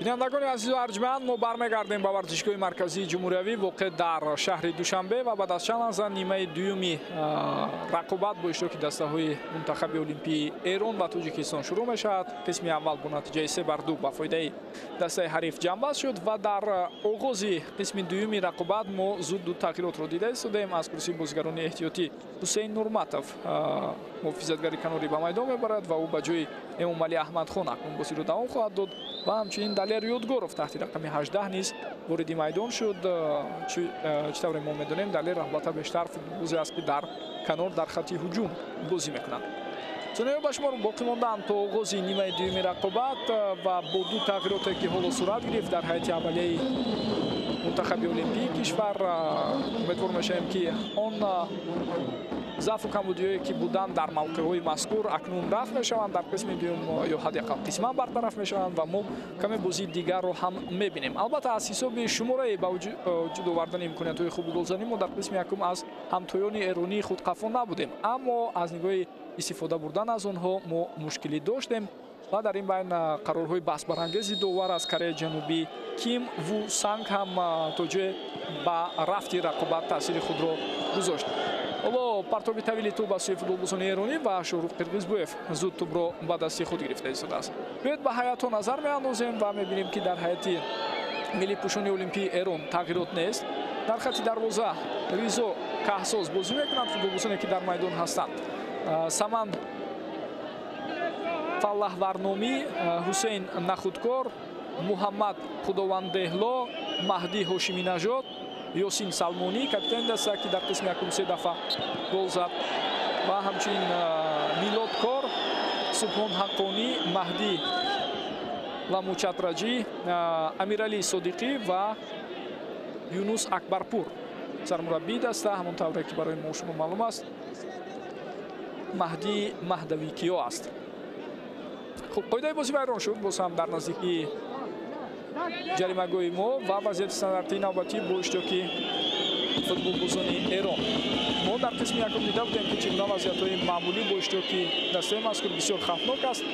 Бинандагони азизу арҷманд, мо бармегардем ба варзишгоҳи марказии ҷумҳуриявӣ воқеъ дар шаҳри Душанбе ва баъд аз чанд лаҳза нимаи дуюми рақобат бо иштироки дастаҳои мунтахаби олимпии Эрон ва Тоҷикистон шурӯъ мешавад. Қисми аввал бо натиҷаи 3-2 ба фоидаи дастаи ҳариф ҷамъбаст шуд ва дар оғози қисми дуюми рақобат мо зуд ду тағйиротро дида истодаем. Аз курсии бозигарони эҳтиётӣ Ҳусейн Нурматов муҳофизатгари канорӣ ба майдон мебарад ва ӯ ба ҷои Эмомалӣ Аҳмадхон акнун бозиро давом хоҳад дод ва ҳамчунин Далер Ёдгоров таҳти рақами 18 низ вориди майдон шуд. Чӣ тавре мо медонем, Далер албатта бештар футболбозе аст, ки дар канор дар хати ҳуҷум бозӣ мекунад. Сониҳо ба шумор боқӣ мондаанд то оғози нимаи дуюми рақобат ва бо ду тағйироте, ки ҳоло сурат гирифт дар ҳайати аввалияи мунтахаби олимпии кишвар, умедвор мешавем, ки он заъфу камбудиҳое, ки буданд дар мавқеъҳои мазкур, акнун рафъ мешаванд дар қисми дуюм ё ҳадди ақал қисман бартараф мешаванд ва мо каме бозии дигарро ҳам мебинем. Албатта, аз ҳисоби шумораи ба вуҷуд овардани имкониятҳои хуби голзанӣ мо дар қисми якум аз ҳамтоёни эронии худ қафо набудем, аммо аз нигоҳи истифода бурдан аз онҳо мо мушкилӣ доштем ва дар ин байн қарорҳои баҳсбарангези довар аз Кореяи Ҷанубӣ Ким Ву Санг ҳам то ҷое ба рафти рақобат таъсири худро гузошт. Ҳоло партоби тавили тӯб ба сӯи футболбозони эронӣ ва Шоҳрух Қирғизбоев зуд тӯбро ба дасти худ гирифта истодааст. Биёед, ба ҳайатҳо назар меандозем ва мебинем, ки дар ҳайати миллипӯшони олимпии Эрон тағйирот нест. Дар хати дарвоза Ризо Каҳсоз бозӣ мекунанд. Футболбозоне, ки дар майдон ҳастанд: Саман Фаллаҳварномӣ, Ҳусейн Нахудкор, Муҳаммад Худовандеҳло, Маҳдӣ Ҳошиминажод, Ёсин Салмонӣ, капитани даста, ки дар қисми якум се дафъа гол зад, ва ҳамчунин Милод Кор, Субҳон Ҳаққонӣ, Маҳдӣ Ламучатраҷӣ, Амиралӣ Содиқӣ ва Юнус Акбарпур. Сармураббии даста, ҳамон тавре ки барои мо шумо маълум аст, Маҳдӣ Маҳдавикиё аст. Хуб, қоидаи бозӣ вайрон шуд боз ҳам дар наздикии ҷаримагоҳи мо ва вазъияти стандартии навбатӣ бо иштироки футболбозони Эрон. Мо дар қисми якум дида будем, ки чӣ гуна вазъиятҳои маъмулӣ бо иштироки дастаи мазкур бисёр хавфнок аст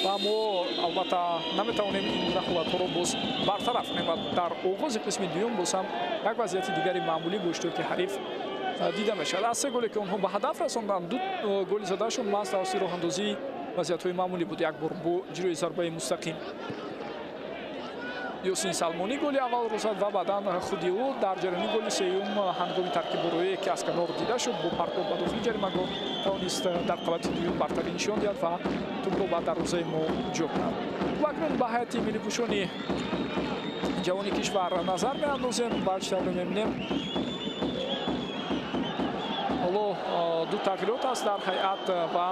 ва мо албатта наметавонем ин гуна ҳолатҳоро боз бартараф кунем ва дар оғози қисми дуюм боз ҳам як вазъияти дигари маъмулӣ бо иштироки ҳариф дида мешавад. Аз се голе, ки онҳо ба ҳадаф расонданд, ду голи задаашон маҳз тавассути роҳандозии вазъиятҳои маъмулӣ буд. Як бор бо иҷрои зарбаи мустақим Ёсин Салмонӣ голи аввалро зад ва баъдан худи ӯ дар ҷараёни голи сеюм ҳангоми таркибборое, ки аз канор дида шуд, бо партоб ба дохили ҷаримагоҳ тавонист дар қабати дуюм бартарӣ нишон диҳад ва тӯбро ба дарвозаи мо ҷо кунад. Ва акнун ба ҳайати миллипӯшони ҷавони кишвар назар меандозем ва чӣ тавре мебинем, ҳоло ду тағйирот аст дар ҳайат ва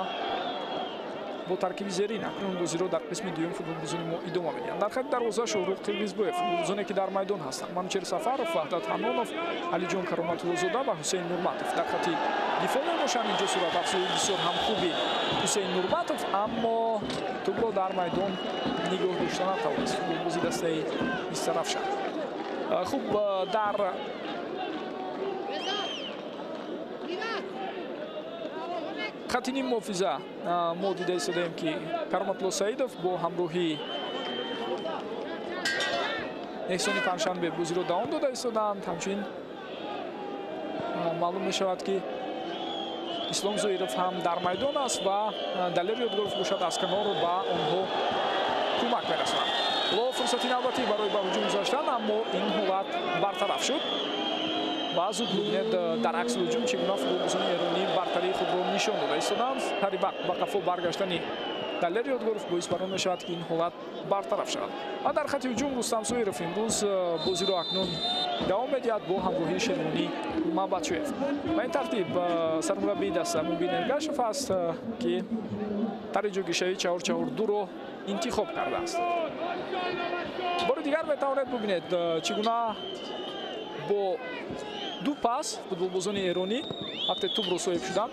бо таркиби зерин акнун бозиро дар қисми дуюм футболбозони мо идома медиҳанд. Дар хати дарвоза Шоҳрух Қирғизбоев, футболбозоне, ки дар майдон ҳастанд: Манучер Сафаров, Ваҳдат Ҳанонов, Алиҷон Кароматуллозода ва Ҳусейн Нурматов дар хати дифоъ мебошанд. Инҷо суратафзои бисёр ҳам хуби Ҳусейн Нурматов, аммо тӯбро дар майдон нигоҳ дошта натавонист футболбози дастаи Истарафшан. Хуб, дар хати ним муҳофиза мо дида истодаем, ки Кароматулло Саидов бо ҳамроҳии Эҳсони Панҷшанбе бозиро давом дода истодаанд. Ҳамчунин маълум мешавад, ки Ислом Зоиров ҳам дар майдон аст ва Далер Ёдгоров бошад, аз канор ба онҳо кӯмак мерасонад. Ҳоло фурсати навбатӣ барои ба ҳуҷум гузаштан, аммо ин ҳолат бартараф шуд ва зуд бибинед, дар акси ҳуҷум чӣ гуна футболбозони эронӣ бартарии худро нишон дода истоданд. Сари вақт ба қафо баргаштани Далер Ёдгоров боис бар он мешавад, ки ин ҳолат бартараф шавад. Ва дар хати ҳуҷум Рустам Соиров имрӯз бозиро акнун давом медиҳад бо ҳамроҳии Шервонӣ Мабачоев. Ба ин тартиб, сармураббии даста Мубин Эргашев аст, ки тарзи ҷойгиршавии 4-4-2-ро интихоб кардааст. Бори дигар метавонед бубинед, чӣ гуна бо ду пас футболбозони эронӣ вақте тӯбро соҳиб шуданд,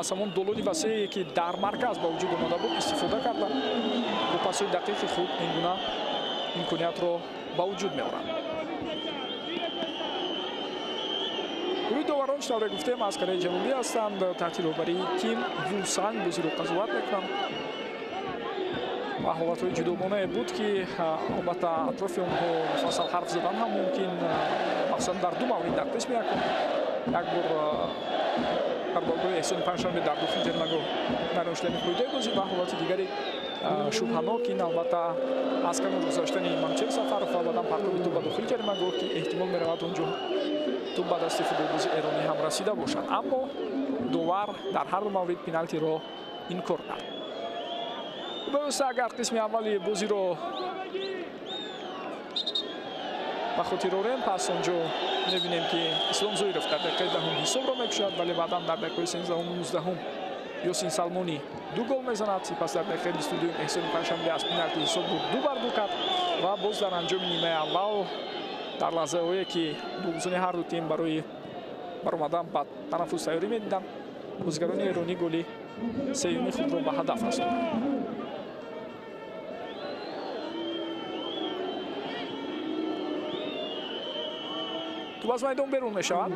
аз ҳамон долони васее, ки дар марказ ба вуҷуд омада буд, истифода карда, бо пасҳои дақиқи худ ин гуна имкониятро ба вуҷуд меоранд. Гурӯҳи доварон, чӣ тавре гуфтем, аз Кореяи Ҷанубӣ ҳастанд, таҳти роҳбарии Ким Вусанг бозиро қазоват мекунанд. Ва ҳолатҳои ҷудогонае буд, ки албатта атрофи онҳо муфассал ҳарф задан ҳам мумкин, махсусан дар ду маврид дар қисми якум. Як бор дар боргоҳи Эҳсони Панҷшанбе дар дохили ҷаримагоҳ нарӯшидани қоидаи бозӣ ва ҳолати дигари шубҳанок ин албатта аз канор гузаштани Манучер Сафаров ва баъдан партоби тӯб ба дохили ҷаримагоҳ, ки эҳтимол меравад он ҷо тӯб ба дасти футболбози эронӣ ҳам расида бошад. Аммо довар дар ҳар ду маврид пеналтиро инкор кард. Бевосита агар қисми аввали бозиро ба хотир орем, пас он ҷо мебинем, ки Ислом Зоиров дар дақиқаи 10 ҳисобро мекушад, вале баъдан дар дақиқаи 13-уму 19-ум Ёсин Салмонӣ 2 гол мезанад. Сипас дар дақиқаи 22-юм Эҳсони Панҷшанбе аз пеналти ҳисобро 2-2 кард ва боз дар анҷоми нимаи аввал дар лаҳзаҳое, ки футболбозони ҳар ду тим барои баромадан ба танаффус тайёрӣ медиданд, бозигарони эронӣ голи сеюми худро ба ҳадаф расонданд. Тӯб аз майдон берун мешавад.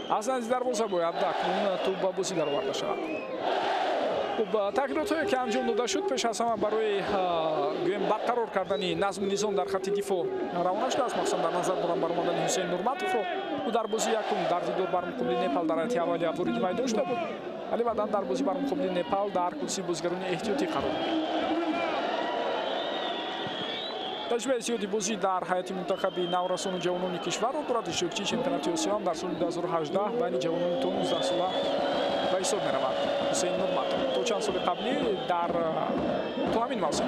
Аз назди дарвоза бояд акнун тӯб ба бозӣ дароварда шавад. Хуб, тағйиротҳое, ки анҷом дода шуд, пеш аз ҳама барои гӯем барқарор кардани назму низом дар хатти дифоъ равона шудааст. Махсусан дар назар дорам баромадани Ҳусейн Нурматовро. Ӯ дар бозии якум дар дидор бар муқобили Непал дар ҳайати аввалия вориди майдон шуда буд, вале баъдан дар бозӣ бар муқобили Непал дар курсии бозигарони эҳтиётӣ қарор гирифт. Таҷрибаи зиёди бозӣ дар ҳайати мунтахаби наврасону ҷавонони кишварро дорад. Иштирокчии чемпионати Осиё ҳам дар соли 2018 байни ҷавонони то 19 сола ба ҳисоб меравад. Ҳусейн Нурматов то чанд соли қаблӣ дар то ҳамин мавсим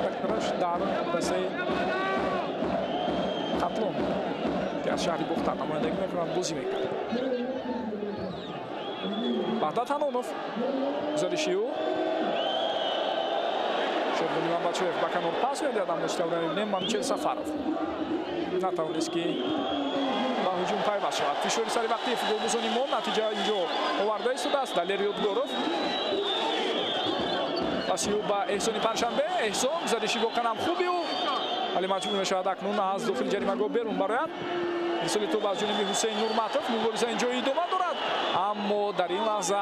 дар дастаи Хатлон, ки аз шаҳри Бохтар намояндагӣ мекунад, бозӣ мекард. Ваҳдат Ҳанонов гузариши ӯ, Шерғули Мамбачоев ба канор пас медиҳад, аммо чӣ тавр мебинем, Манучер Сафаров натавонист, ки ба ҳуҷум пайваст шавад. Фишори сари вақтии футболбозони мо натиҷа инҷо оварда истодааст. Далер Ёдгоров паси ӯ ба Эҳсони Панҷшанбе. Эҳсон гузариши воқеан ҳам хуби ӯ, вале маҷбур мешавад акнун аз дохили ҷаримагоҳ берун барояд. Ирсоли тӯб аз ҷониби Ҳусейн Нурматов. Мубориза инҷо идома дорад, аммо дар ин лаҳза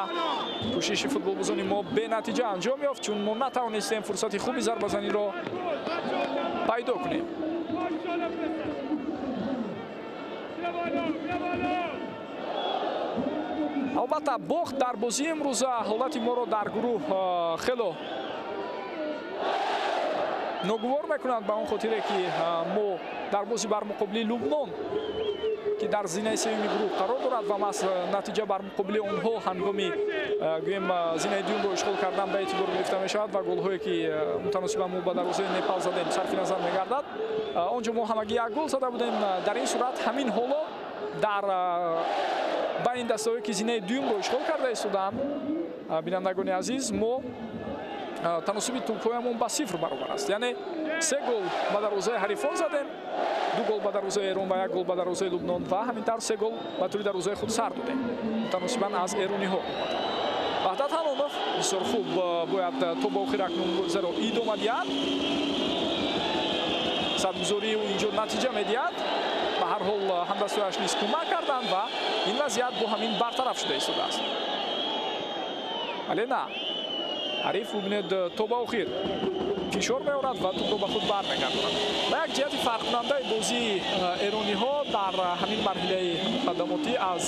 кӯшиши футболбозони мо бенатиҷа анҷом ёфт, чун мо натавонистем фурсати хуби зарбазаниро пайдо кунем. Албатта, бохт дар бозии имрӯза ҳолати моро дар гурӯҳ хело ногувор мекунад, ба он хотире, ки мо дар бозӣ бар муқобили Лубнон, ки дар зинаи сеюми гурӯҳ қарор дорад ва маҳз натиҷа бар муқобили онҳо ҳангоми гӯем зинаи дуюмро ишғол кардан ба эътибор гирифта мешавад ва голҳое, ки мутаносибан мо ба дарвозаи Непал задем, сарфи назар мегардад. Он ҷо мо ҳамагӣ як гол зада будем. Дар ин сурат ҳамин ҳоло дар байни дастаҳое, ки зинаи дуюмро ишғол карда истодаанд, бинандагони азиз, мо таносуби тӯбҳоямон ба 0 баробар аст. Яъне 3 гол ба дарвозаи ҳарифон задем, 2 гол ба дарвозаи Эрон ва 1 гол ба дарвозаи Лубнон ва ҳамин тавр 3 гол ба тӯри дарвозаи худ сар додем. Мутаносибан аз эрониҳо. Ваҳдат Ҳанонов бисёр хуб бояд то ба охир акнун муборизаро идома диҳад. Садгузории ӯ инҷо натиҷа медиҳад. Ба ҳар ҳол ҳамдастҳояш низ кӯмак карданд ва ин вазъият бо ҳамин бартараф шуда истодааст. Вале на, ҳариф бубинед то ба охир фишор меорад ва тӯбро ба худ бармегардонад. Ва як ҷиҳати фарқкунандаи бозии эрониҳо дар ҳамин марҳилаи муқаддамотӣ аз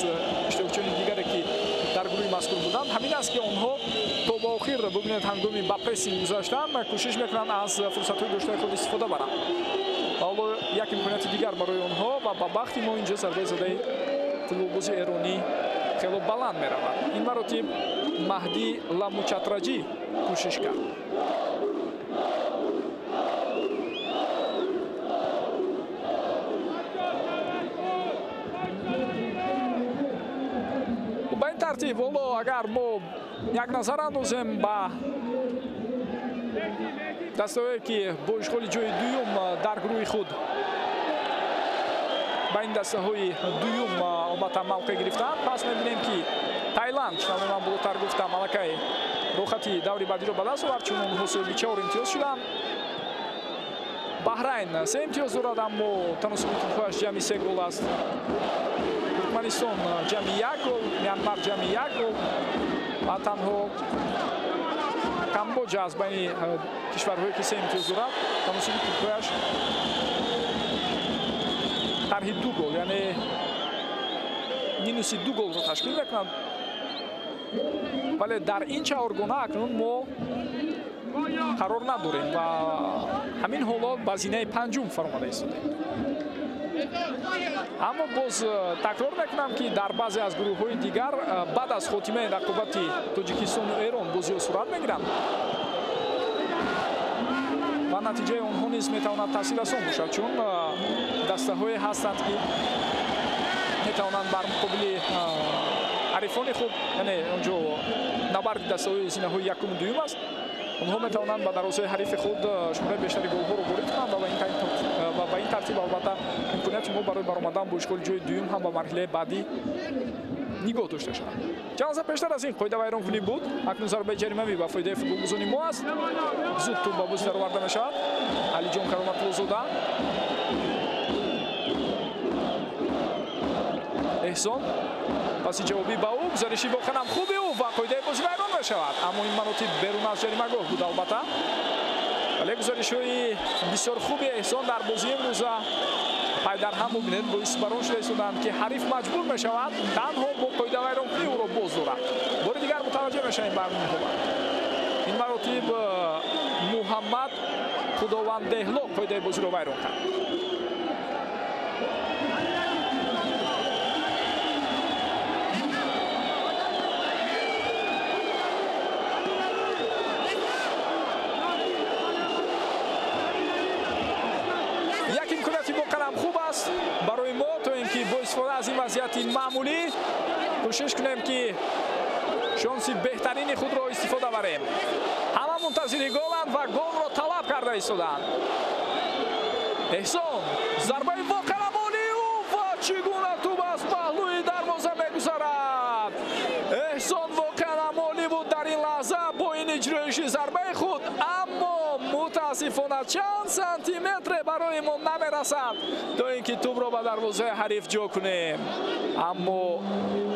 иштирокчиёни дигаре, ки дар гурӯҳи мазкур буданд, ҳамин аст, ки онҳо то ба охир бубинед ҳангоми ба прессинг гузаштан кӯшиш мекунанд аз фурсатҳои доштаи худ истифода баранд. Ва ҳоло як имконияти дигар барои онҳо ва ба бахти мо инҷо зарбаи задаи футболбози эронӣ хело баланд меравад. Ин маротиб Маҳдӣ Ламучатраҷӣ кӯшиш кард. Ба ин тартиб ҳоло агар мо як назар андозем ба дастаҳое, ки бо ишғоли ҷои дуюм дар гурӯҳи худ ба ин дастаҳои дуюм албатта мавқеъ гирифтаанд, пас мебинем, ки Таиланд, чунон ман болотар гуфтам, аллакай рохати даври баъдиро ба даст овард, чун онҳо соҳиби 4 имтиёз шуданд. Баҳрайн 3 имтиёз дорад, аммо таносуби тӯбҳояш ҷамъи 3 гол аст. Туркманистон ҷамъи 1 гол, Мянмар ҷамъи 1 гол ва танҳо Камбоҷа аз байни кишварҳое ки 3 имтиёз дорад, таносуби тӯбҳояш тарҳи 2 гол, яъне минуси 2 голро ташкил мекунад. Вале дар ин чаҳоргона акнун мо қарор надорем ва ҳамин ҳоло ба зинаи панҷум фаромада истодаем. Аммо боз такрор мекунам, ки дар баъзе аз гурӯҳҳои дигар баъд аз хотимаи рақобати Тоҷикистону Эрон бозиҳо сурат мегиранд ва натиҷаи онҳо низ метавонад таъсиррасон бошад, чун дастаҳое ҳастанд, ки метавонанд бар муқобили ҳарифони худ, яъне онҷо набарди дастаҳои зинаҳои якуму дуюм аст, онҳо метавонанд ба дарвозаи ҳарифи худ шумораи бештари голҳоро ворид кунанд ва ба ин тартиб албатта имконияти мо барои баромадан бо ишғоли ҷои дуюм ҳам ба марҳилаи баъдӣ нигоҳ дошта шавад. Чанд лаҳза пештар аз ин қоида вайронкунӣ буд. Акнун зарбаи ҷаримавӣ ба фоидаи футболбозони мо аст. Зуд тӯб ба бозӣ дароварда мешавад. Алиҷон Кароматуллозода. Эҳсон паси ҷавобӣ ба ӯ, гузариши воқеан ҳам хуби ӯ ва қоидаи бозӣ вайрон мешавад. Аммо ин маротиб берун аз ҷаримагоҳ буд албатта. Вале гузаришҳои бисёр хуби Эҳсон дар бозии имрӯза пайдарҳам мебинед, боис барон шуда истоданд, ки ҳариф маҷбур мешавад танҳо бо қоида вайронкунӣ ӯро боз дорад. Бори дигар мутаваҷҷеҳ мешавем ба ҳамин ҳолат. Ин маротиб Муҳаммад Худованд Деҳло қоидаи бозиро вайрон кард. Як имконияти воқеан хуб аст барои мо, то ин ки бо истифода аз ин вазъияти маъмулӣ кӯшиш кунем, ки шонси беҳтарини худро истифода барем. Ҳама мунтазири голанд ва голро талаб карда истоданд. Эҳсон зарбаи воқеан олии ӯ ва чӣ гуна тӯб аз паҳлӯи дарвоза мегузарад. Эҳсон воқеан олӣ буд дар ин лаҳза бо ин иҷроиши зарбаи худ, аммо мутаассифона чанд сантиметре барои мо намерасад, то ин ки тӯбро ба дарвозаи ҳариф ҷо кунем. Аммо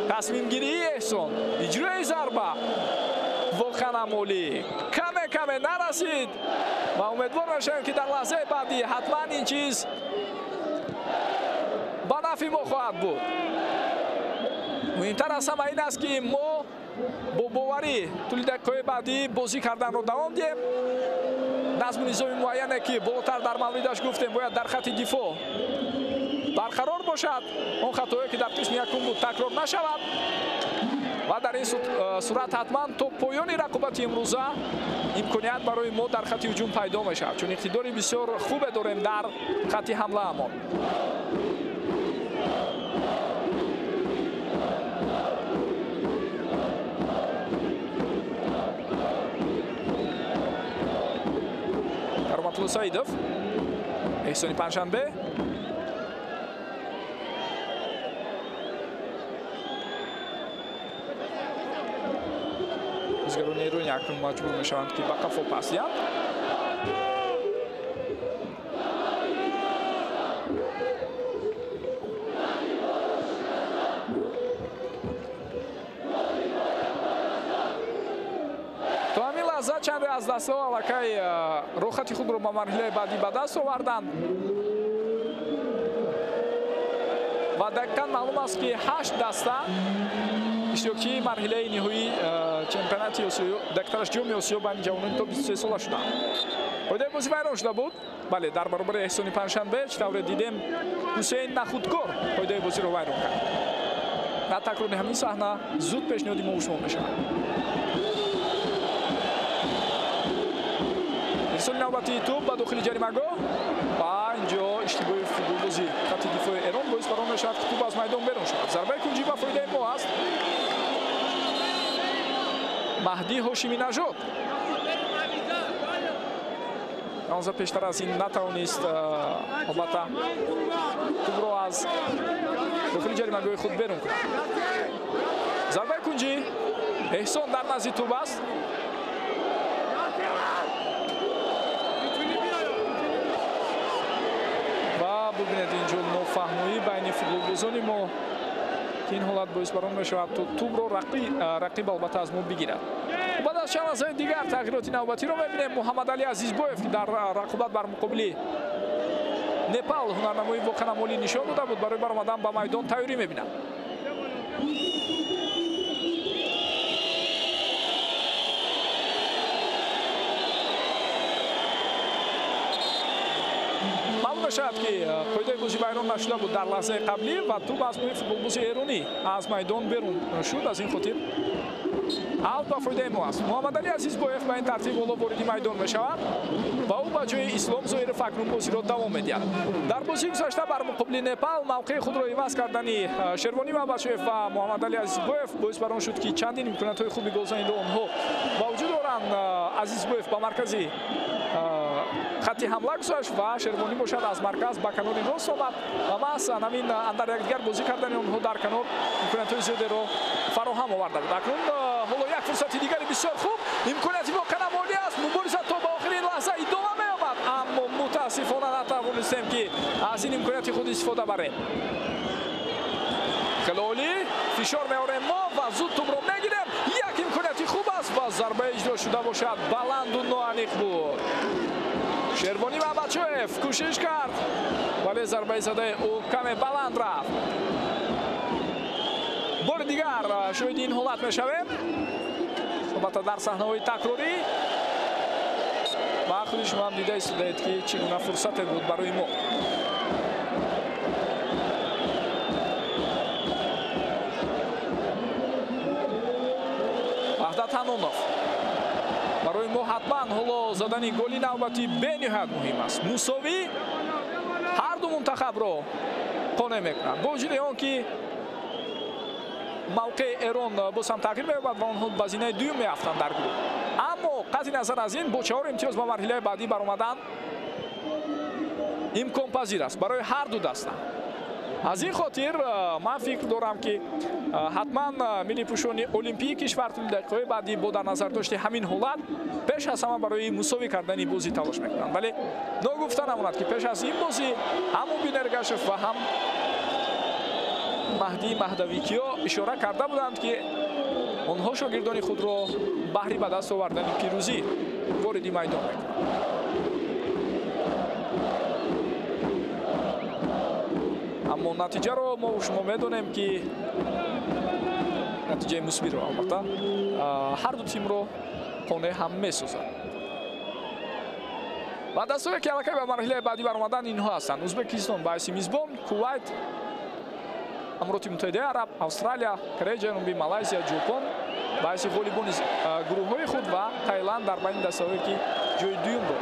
тасмимгирии Эҳсон, иҷрои зарба воқеан олӣ, каме каме нарасид ва умедвор мешавем, ки дар лаҳзаи баъдӣ ҳатман ин чиз ба нафъи мо хоҳад буд. Муҳимтар аз ҳама ин аст, ки мо бо боварӣ тӯли дақиқаҳои баъдӣ бозӣ карданро давом диҳем. Назму низоми муайяне, ки болотар дар мавридаш гуфтем, бояд дар хатти дифоъ барқарор бошад. Он хатоҳое, ки дар қисми якум буд, такрор нашавад ва дар ин сурат ҳатман то поёни рақобати имрӯза имконият барои мо дар хатти ҳуҷум пайдо мешавад, чун иқтидори бисёр хубе дорем дар хатти ҳамлаамон. Кароматулло Саидов, Эҳсони Панҷшанбе. Бозигарони эрони акнун маҷбур мешаванд, ки ба қафо пас диҳанд. То ҳамин лаҳза чанде аз дастаҳо аллакай рохати худро ба марҳилаи баъдӣ ба даст оварданд ва дақиқан маълум аст, ки 8 даста иштирокчии марҳилаи ниҳоии чемпионати Осиё, дақиқтараш ҷоми Осиё байни ҷавонони то 23 сола шуданд. Қоидаи бозӣ вайрон шуда буд. Бале, дар баробари Эҳсони Панҷшанбе, чӣ тавре дидем, Ҳусейн Нахудкор қоидаи бозиро вайрон кард. На такрори ҳамин саҳна зуд пешниҳоди мо шумо мешавад. Ирсоли навбатии тӯб ба дохили ҷаримагоҳ ва инҷо иштибоҳи футболбози хатти дифои Эрон боис бар он мешавад, ки тӯб аз майдон берун шавад. Зарбаи кунҷӣ ба фоидаи мо аст. Маҳдӣ Ҳошиминажод лаҳза пештар аз ин натавонист албатта тӯбро аз дохили ҷаримагоҳи худ берун кунад. Зарбаи кунҷӣ, Эҳсон дар назди тӯб аст. муборизони мо, ки ин ҳолат боис бар он мешавад то тӯбро рақиб албатта аз мо бигирад. Баъд аз чанд лаҳзаи дигар тағйироти навбатиро мебинем. Муҳаммадалӣ Азизбоев, ки дар рақобат бар муқобили Непал ҳунарнамоии воқеан олӣ нишон дода буд, барои баромадан ба майдон тайёрӣ мебинад. Маълум мешавад, ки қоидаи бозӣ вайрон нашуда буд дар лаҳзаи қаблӣ ва тӯб аз мои футболбози эронӣ аз майдон берун шуд. Аз ин хотир аут ба фоидаи мо аст. Муҳаммадалӣ Азизбоев ба ин тартиб ҳоло вориди майдон мешавад ва ӯ ба ҷои Ислом Зоиров акнун бозиро давом медиҳад. Дар бозии гузашта бар муқобили Непал мавқеи худро иваз кардани Шервонӣ Мамадшоев ва Муҳаммадалӣ Азизбоев боис бар он шуд, ки чандин имкониятҳои хуби голзаниро онҳо ба вуҷуд оранд. Азизбоев ба маркази хатти ҳамла гузашт ва Шервонӣ бошад аз марказ ба канори рост омад ва маҳз ҳамин андар якдигар бозӣ кардани онҳо дар канор имкониятҳои зиёдеро фароҳам оварда буд. Акнун ҳоло як фурсати дигари бисёр хуб, имконияти воқеан олӣ аст. Мубориза то ба охирин лаҳза идома меёбад, аммо мутаассифона натавонистем, ки аз ин имконияти худ истифода барем. Хеле олӣ фишор меорем мо ва зуд тӯбро мегирем. Як имконияти хуб аст ва зарбаи иҷро шуда бошад баланду ноаниқ буд. Шервонӣ Мамадшоев кӯшиш кард, вале зарбаи задаи ӯ каме баланд рафт. Бори дигар шоҳиди ин ҳолат мешавем, албатта дар саҳнаҳои такрорӣ, ва худи шумо ҳам дида истодаед, ки чӣ гуна фурсате буд барои мо. Ваҳдат Ҳанонов. Барои мо ҳатман ҳоло задани голи навбатӣ бениҳоят муҳим аст. Мусовӣ ҳар ду мунтахабро қонеъ мекунад. Бо вуҷуди он ки мавқеи Эрон боз ҳам тағйир меёбад ва онҳо ба зинаи дуюм меафтанд дар гурӯҳ, аммо қатъи назар аз ин бо 4 имтиёз ба марҳилаи баъдӣ баромадан имконпазир аст барои ҳар ду даста. Аз ин хотир ман фикр дорам, ки ҳатман миллипӯшони олимпии кишвар тӯли дақиқаҳои баъдӣ бо дар назар дошти ҳамин ҳолат пеш аз ҳама барои мусовӣ кардани бозӣ талош мекунанд. Вале ногуфта намонад, ки пеш аз ин бозӣ ҳам Мубин Эргашев ва ҳам Маҳдӣ Маҳдавикиё ишора карда буданд, ки онҳо шогирдони худро баҳри ба даст овардани пирӯзӣ вориди майдон мекунанд. Аммо натиҷаро мо шумо медонем, ки натиҷаи мусбиро албатта ҳар ду тимро қонеъ ҳам месозад. Ва дастое, ки аллакай ба марҳилаи баъдӣ баромадан, инҳо ҳастанд: Ӯзбекистон ба ҳайси мизбон, Кувайт, Амороти Муттаҳидаи Араб, Австралия, Кореяи Ҷанубӣ, Малайзия, Ҷопон ба ҳайси ғолибони гурӯҳҳои худ ва Таиланд дар байни дастаҳое, ки ҷои дуюмро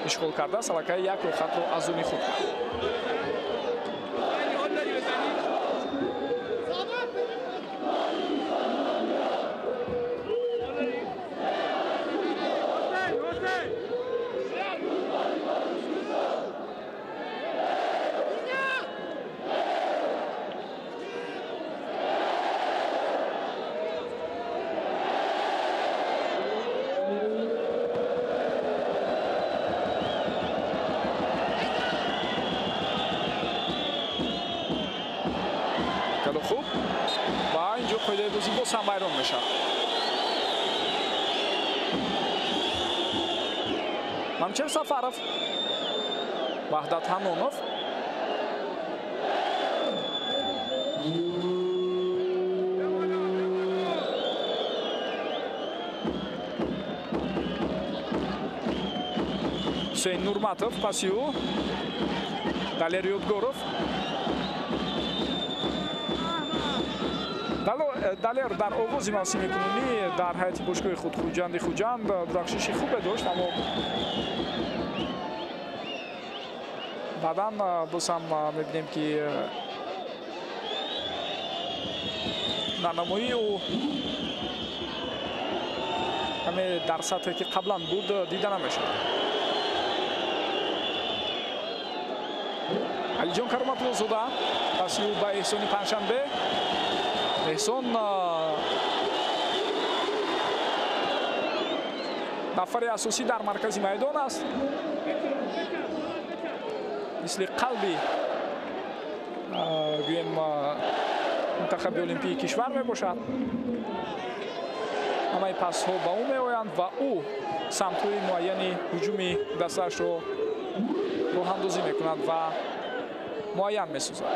ишғол кардааст, аллакай як рӯхатро аз они худ кард. Хуб, ва инҷо қоидаи бозӣ боз ҳам вайрон мешавад. Мамчер Сафаров, Ваҳдат Ҳанонов, Ҳусейн Нурматов, паси ӯ Далер Ёдгоров. Далер дар оғози мавсими кунунӣ дар ҳайати бошгоҳи худ Хуҷанди Хуҷанд дурахшиши хубе дошт, аммо баъдан боз ҳам мебинем, ки нарнамоии ӯ каме дар сатҳе, ки қаблан буд, дида намешавад. Алиҷон Кароматуллозода, паси ӯ ба Эҳсони Панҷшанбе. Эҳсон нафари асосӣ дар маркази майдон аст, мисли қалби гӯем мунтахаби олимпии кишвар мебошад. Ҳамаи пасҳо ба ӯ меоянд ва ӯ самтҳои муайяни ҳуҷуми дастаашро роҳандозӣ мекунад ва муайян месозад.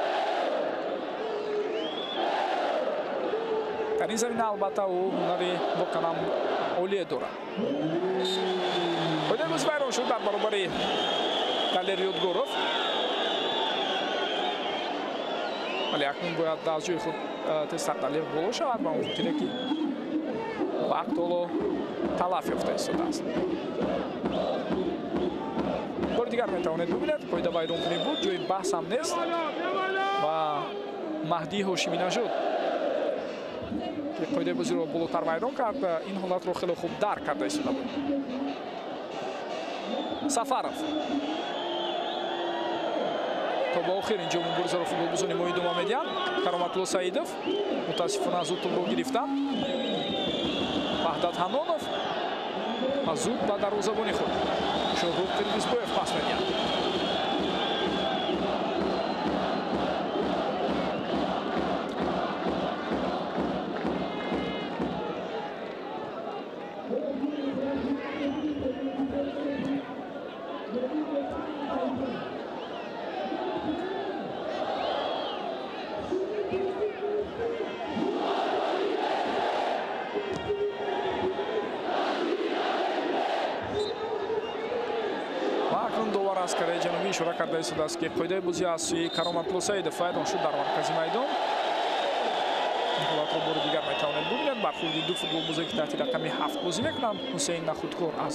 Дар ин замина албатта ӯ ҳунари воқеан олие дорад. Қоидаи бозӣ вайрон шуд дар баробари Далер Ёдгоров. Вале акнун бояд аз ҷои худ тезтар Далер боло шавад ба он хотире ки вақт ҳоло талаф ёфта истодааст. Бори дигар метавонед бубинед, қоида вайронкунӣ буд, ҷои баҳс ҳам нест ва Маҳдӣ Ҳошиминажод ки қоидаи бозиро болотар вайрон кард, ин ҳолатро хеле хуб дарк карда истода буд. Сафаров то ба охир инҷо муборизаро футболбозони мо идома медиҳанд. Кароматулло Саидов мутаассифона зуд тӯбро гирифтанд. Ваҳдат Ҳанонов ва зуд ба дарвозабони худ Шоҳрух Қирғизбоев пас медиҳад. Аз Кореяи Ҷанубӣ ишора карда истодааст, ки қоидаи бозӣ аз сӯи Кароматулло Саидов вайрон шуд дар маркази майдон. Ин ҳолатро бори дигар метавонед бубинед. Бархӯрди ду футболбозе ки таҳти рақами 7 бозӣ мекунанд, Ҳусейн Нахудкор аз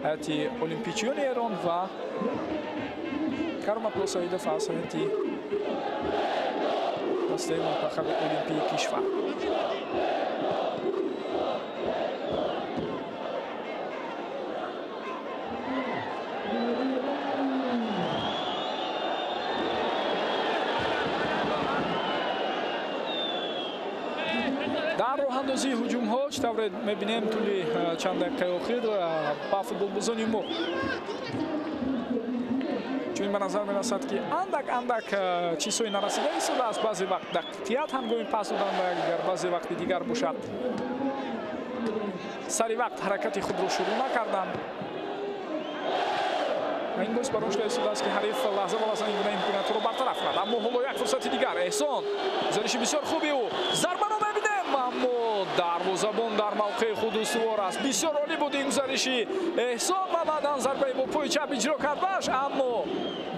ҳайати олимпичиёни Эрон ва Кароматулло Саидов аз ҳайати дастаи мунтахаби олимпии кишвар. Дар роҳандозии ҳуҷумҳо чӣ тавре мебинем тӯли чанд дақиқаи охир ба футболбозони мо чунин ба назар мерасад, ки андак андак чизҳои нарасида истодааст. Баъзе вақт дақиқият ҳангоми пас додан ба якдигар, баъзе вақти дигар бошад сари вақт ҳаракати худро шурӯъ накарданд. Ва ин боис бар он шуда истодааст, ки ҳариф лаҳза ба лаҳза ин гуна имкониятҳоро бартараф кунад. Аммо ҳоло як фурсати дигар. Эҳсон, гузариши бисёр хуби ӯ, зарбаро мебинем, аммо дарвозабон дар мавқеи худ устувор аст. Бисёр олӣ буд ин гузариши Эҳсон ва баъдан зарбаи бо пои чап иҷро кардаш, аммо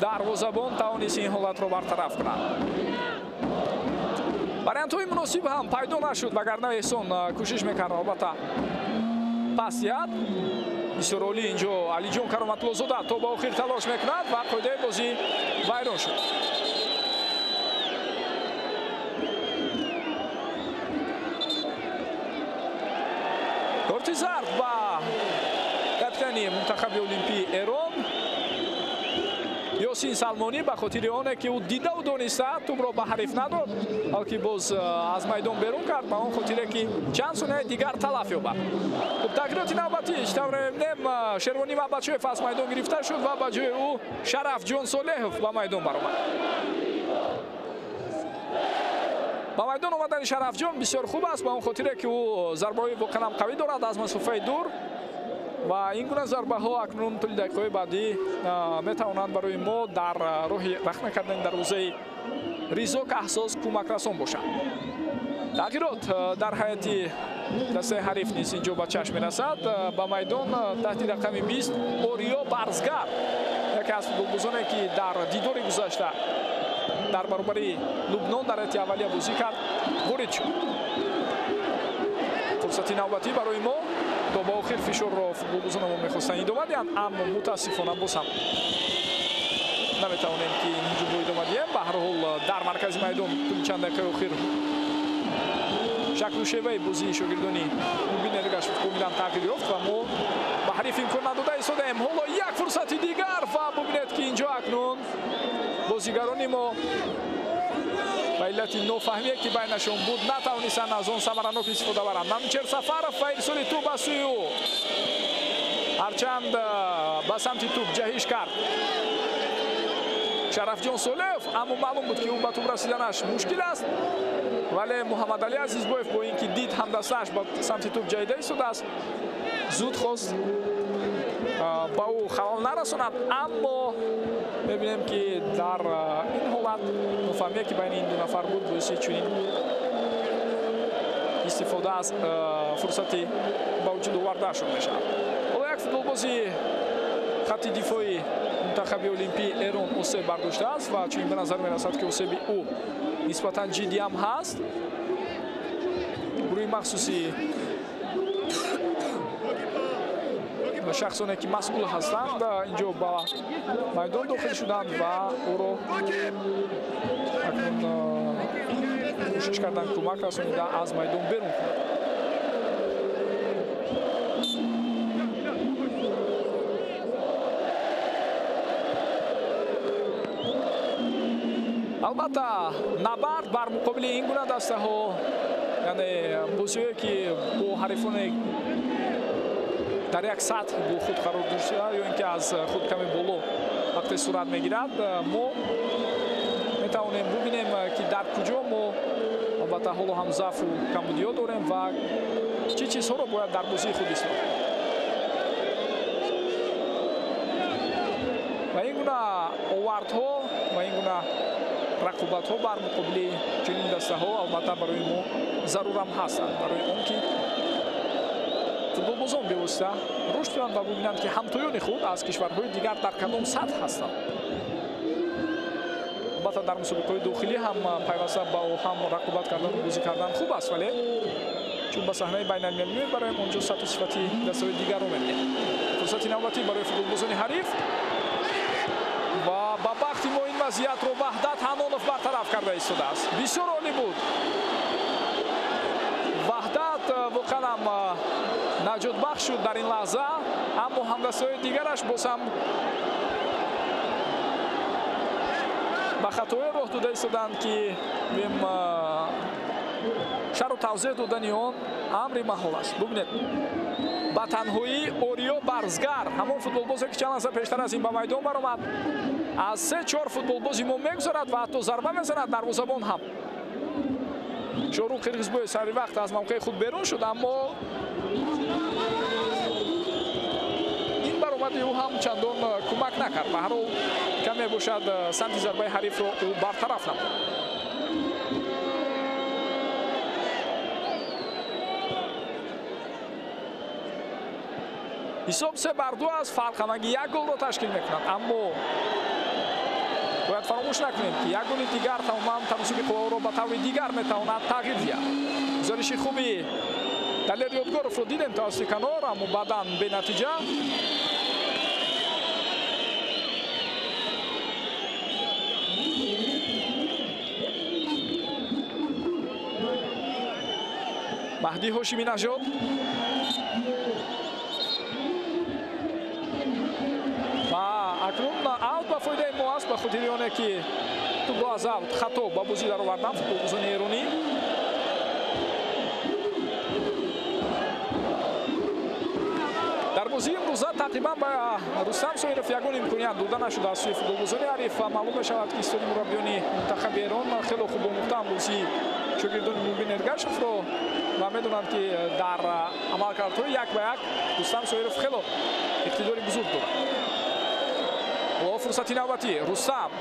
дарвозабон тавонист ин ҳолатро бартараф кунад. Вариантҳои муносиб ҳам пайдо нашуд, вагарна Эҳсон кӯшиш мекард албатта пас диҳад. Бисёр олӣ инҷо Алиҷон Кароматуллозода то ба охир талош мекунад ва қоидаи бозӣ вайрон шуд. Корти зард ба капитани мунтахаби олимпии Эрон Ёсин Салмонӣ ба хотири оне ки ӯ дидаву дониста тӯбро ба ҳариф надод, балки боз аз майдон берун кард, ба он хотире ки чанд сонияи дигар талаф ёбад. Хуб, тағйироти навбатӣ чӣ тавре мебинем, Шервонӣ Мабачоев аз майдон гирифта шуд ва ба ҷои ӯ Шарафҷон Солеҳов ба майдон баромад. Ба майдон омадани Шарафҷон бисёр хуб аст, ба он хотире ки ӯ зарбаҳои воқеан ҳам қавӣ дорад аз масофаи дур ва ин гуна зарбаҳо акнун тӯли дақиқаҳои баъдӣ метавонанд барои мо дар роҳи рахна кардани дарвозаи Ризо Каҳсоз кӯмакрасон бошанд. Тағйирот дар ҳайати дастаи ҳариф низ инҷо ба чашм мерасад. Ба майдон таҳти рақами 20 Ориё Барзгар, яке аз футболбозоне ки дар дидори гузашта дар баробари Лубнон дар ҳайати аввалия бозӣ кард, ворид шуд. Фурсати навбатӣ барои мо то ба охир фишорро футболбозонамо мехостанд идома диҳанд, аммо мутаассифона боз ҳам наметавонем ки ин ҳуҷумро идома диҳем. Ба ҳар ҳол дар маркази майдон тӯли чанд дақиқаи охир шаклу шеваи бозии шогирдони Мубин Эргашев комилан тағйир ёфт ва мо ба ҳариф имкон надода истодаем. Ҳоло як фурсати дигар ва бубинед ки инҷо акнун бозигарони мо ба иллати нофаҳмие ки байнашон буд натавонистанд аз он самаранок истифода баранд. Манучер Сафаров ва ирсоли тӯб аз сӯи ӯ, ҳарчанд ба самти тӯб ҷаҳиш кард Шарафҷон Солеев, аммо маълум буд, ки ӯ ба тӯб расиданаш мушкил аст. Вале Муҳаммадалӣ Азизбоев бо ин ки дид ҳамдастааш ба самти тӯб ҷаҳида истодааст, зуд хост ба ӯ халал нарасонад, аммо мебинем, ки дар ин ҳолат нофаҳмие, ки байни ин ду нафар буд, боиси чунин истифода аз фурсати ба вуҷуд овардаашон мешавад. Ҳоло як футболбози хатти дифои мунтахаби олимпии Эрон осеб бардоштааст ва чунин ба назар мерасад, ки осеби ӯ нисбатан ҷиддӣ ҳам ҳаст. Гурӯҳи махсуси шахсоне, ки масъул ҳастанд, инҷо ба майдон дохил шуданд ва ӯро акнун кӯшиш карданд кӯмак расонида аз майдон берун кунанд. Албатта, набард бар муқобили ин гуна дастаҳо, яъне бозиҳое, ки бо ҳарифоне дар як сатҳ бо худ қарор дошта ё ин ки аз худ каме боло вақте сурат мегирад, мо метавонем бубинем, ки дар куҷо мо албатта ҳоло ҳам заъфу камбудиҳо дорем ва чӣ чизҳоро бояд дар бозии худ ислоҳ кунем. Ва ин гуна овардҳо ва ин гуна рақобатҳо бар муқобили чунин дастаҳо албатта барои мо зарурам ҳастанд, барои он ки футболбозон бевосита рушд кунанд ва бубинанд, ки ҳамтоёни худ аз кишварҳои дигар дар кадом сатҳ ҳастанд. Албатта, дар мусобиқаҳои дохилӣ ҳам пайваста ба ҳам рақобат кардану бозӣ кардан хуб аст, вале чун ба саҳнаи байналмилалӣ мебароем, онҷо сатҳу сифати дастаҳои дигарро мебинем. Фурсати навбатӣ барои футболбозони ҳариф ва ба бахти мо ин вазъиятро Ваҳдат Ҳанонов бартараф карда истодааст. Бисёр олӣ буд. Ваҳдат воқеан ҳам наҷотбахш шуд дар ин лаҳза, аммо ҳамдастаҳои дигараш боз ҳам ба хатоё роҳ дода истоданд, ки шарҳу тавзеҳ додани он амри маҳол аст. Бубинед, ба танҳоӣ Ориё Барзгар, ҳамон футболбозе, ки чанд лаҳза пештар аз ин ба майдон баромад, аз 3-4 футболбози мо мегузарад ва ҳатто зарба мезанад дарвозабон ҳам. Шоҳрух Қирғизбоев сари вақт аз мавқеи худ берун шуд, аммо ин баромади ӯ ҳам чандон кӯмак накард. Ба ҳар ҳол, каме бошад, самти зарбаи ҳарифро ӯ бартараф намуд. Ҳисоб 3-2 аст, фарқ ҳамагӣ як голро ташкил мекунад, аммо бояд фаромӯш накунем, ки як голи дигар тамоман таносуби қувваро ба таври дигар метавонад тағйир диҳад. Гузориши хуби Далер Ёдгоровро дидем тавассути канор, аммо баъдан бенатиҷа. Маҳдӣ Ҳошиминажод ва акнун аут ба фоидаи мо аст, ба хотири оне ки тӯбро аз аут хато ба бозӣ дароварданд футболбозони эронӣ. Дар бозии имрӯза тақрибан ба Рустам Соиров ягон имконият дода нашуда аз сӯи футболбозони ҳариф ва маълум мешавад, ки истоди мураббиёни мунтахаби Эрон хело хуб омӯхтаанд бозии шогирдони Мубин Эргашевро ва медонанд, ки дар амалкардҳои як ба як Рустам Соиров хело иқтидори бузург дорад. Ҳоло фурсати навбатӣ, Рустам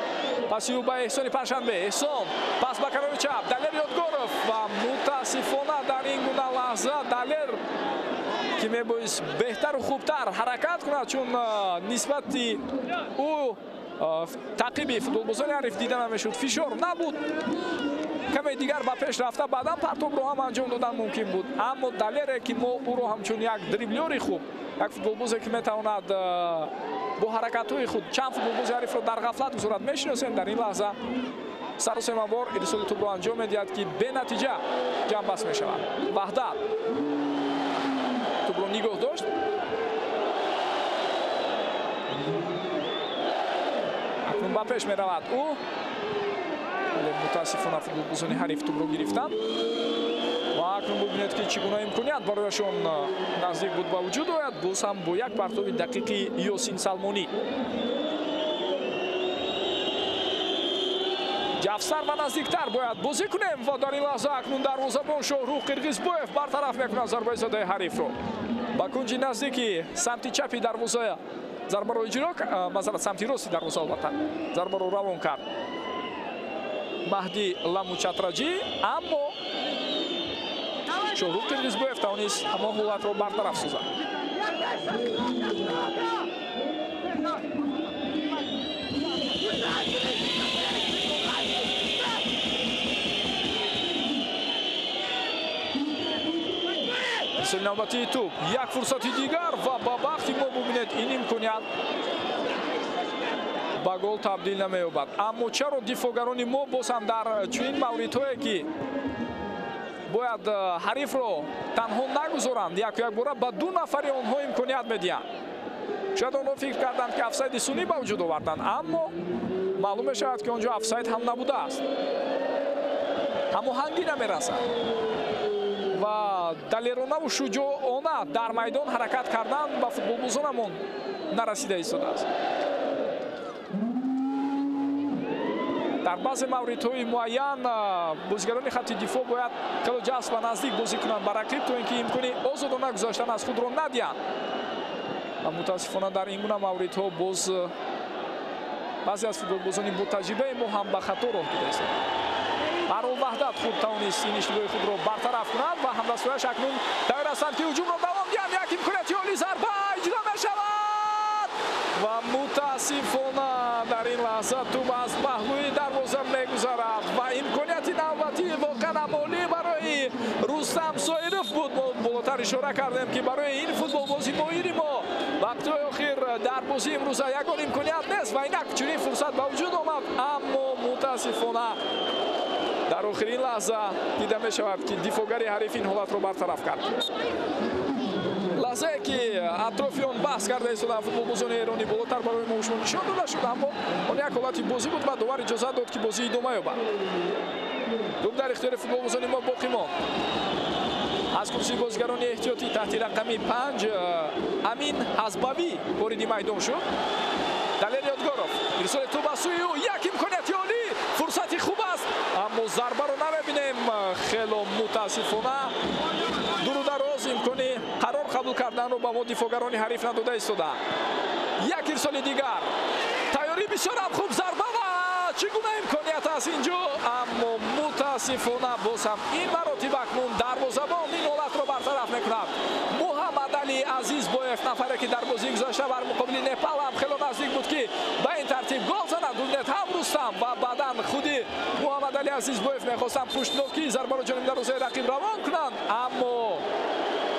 паси ӯ ба Эҳсони Панҷшанбе, Эҳсон пас ба канори чап, Далер Ёдгоров ва мутаассифона дар ин гуна лаҳза Далер, ки мебоист беҳтару хубтар ҳаракат кунад, чун нисбати ӯ таъқиби футболбозони ҳариф дида намешуд, фишор набуд, каме дигар ба пеш рафта баъдан партобро ҳам анҷом додан мумкин буд. Аммо Далере, ки мо ӯро ҳамчун як дриблёри хуб, як футболбозе, ки метавонад бо ҳаракатҳои худ чанд футболбози ҳарифро дар ғафлат гузорад, мешиносем, дар ин лаҳза сарусемавор ирсоли тӯбро анҷом медиҳад, ки бенатиҷа ҷамъбаст мешавад. Ваҳдат тӯбро нигоҳ дошт. Акнун ба пеш меравад ӯ, вале мутаассифона футболбозони ҳариф тӯбро гирифтанд ва акнун бубинед, ки чӣ гуна имконият барояшон наздик буд ба вуҷуд ояд, боз ҳам бо як партоби дақиқи Ёсин Салмонӣ. Ҷафсар ва наздиктар бояд бозӣ кунем ва дар ин лаҳза акнун дарвозабон Шоҳрух Қирғизбоев бартараф мекунад зарбаи задаи ҳарифро. Ба кунҷи наздики самти чапи дарвоза зарбаро иҷро, масалан самти рости дарвоза албатта зарбаро равон кард Маҳди Ламучатраҷӣ, аммо Шоҳрух Қирғизбоев тавонист ҳамон ҳолатро бартараф созад. Ирсоли навбатии тӯб, як фурсати дигар ва ба бахти мо бубинед ин имконият ба гол табдил намеёбад. Аммо чаро дифоъгарони мо боз ҳам дар чунин мавридҳое ки бояд ҳарифро танҳо нагузоранд, яку якбора ба ду нафари онҳо имконият медиҳанд? Шояд онҳо фикр карданд, ки офсайди сунъӣ ба вуҷуд оварданд, аммо маълум мешавад, ки он ҷо офсайд ҳам набудааст. Ҳамоҳангӣ намерасад ва далеронаву шуҷоона дар майдон ҳаракат кардан ба футболбозонамон нарасида истодааст. Дар баъзе мавридҳои муайян бозигарони хатти дифоъ бояд хело ҷаст ва наздик бозӣ кунанд ба рақиб, то ин ки имкони озодона гузаштан аз худро надиҳанд. Ва мутаассифона дар ин гуна мавридҳо боз баъзе аз футболбозони ботаҷрибаи мо ҳам ба хато роҳ дода истоданд. Ҳарол Ваҳдат хуб тавонист ин иштибоҳи худро бартараф кунад ва ҳамдастҳояш акнун тайёр ҳастанд, ки ҳуҷумро давом диҳанд. Як имконияти олӣ, зарба иҷро мешавад ва мутаассифона дар ин лаҳза тӯб аз паҳлӯи дарвоза мегузарад ва имконияти навбатии воқеан ҳам олӣ барои Рустам Соиров буд. Мо болотар ишора кардем, ки барои ин футболбози моҳири мо вақтҳои охир дар бозии имрӯза ягон имконият нест ва инак чунин фурсат ба вуҷуд омад, аммо мутаассифона дар охирин лаҳза дида мешавад, ки дифоъгари ҳариф ин ҳолатро бартараф кард. Лаҳзае ки атрофи он баҳс карда истоданд футболбозони эронӣ болотар барои мо шумо нишон дода шуд, аммо он як ҳолати бозӣ буд ва довар иҷозат дод, ки бозӣ идома ёбад. Тӯб дар ихтиёри футболбозони мо боқӣ монд. Аз курсии бозигарони эҳтиётӣ таҳти рақами 5 Амин Ҳазбавӣ вориди майдон шуд. Далер Ёдгоров ирсоли тӯб аз сӯи ӯ, як имконияти олӣ, фурсати хуб аст, аммо зарбаро намебинем. Хело мутаассифона дуру дароз имкони қарор қабул карданро ба мо дифоъгарони ҳариф надода истодаанд. Як ирсоли дигар, тайёрӣ бисёр ҳам хуб, зарба ва чӣ гуна имконият аст инҷо, аммо мутаассифона боз ҳам ин маротиба акнун дарвозабон ин ҳолатро бартараф мекунад. Муҳаммадалӣ Азизбоев, нафаре ки дар бозии гузашта бар муқобили Непал ҳам хело наздик буд, ки ба ин тартиб гол занад. Бубинед, ҳам Рустам ва баъдан худи Муҳаммадалӣ Азизбоев мехостанд пуштнокии зарбаро ҷониби дарвозаи рақиб равон кунанд, аммо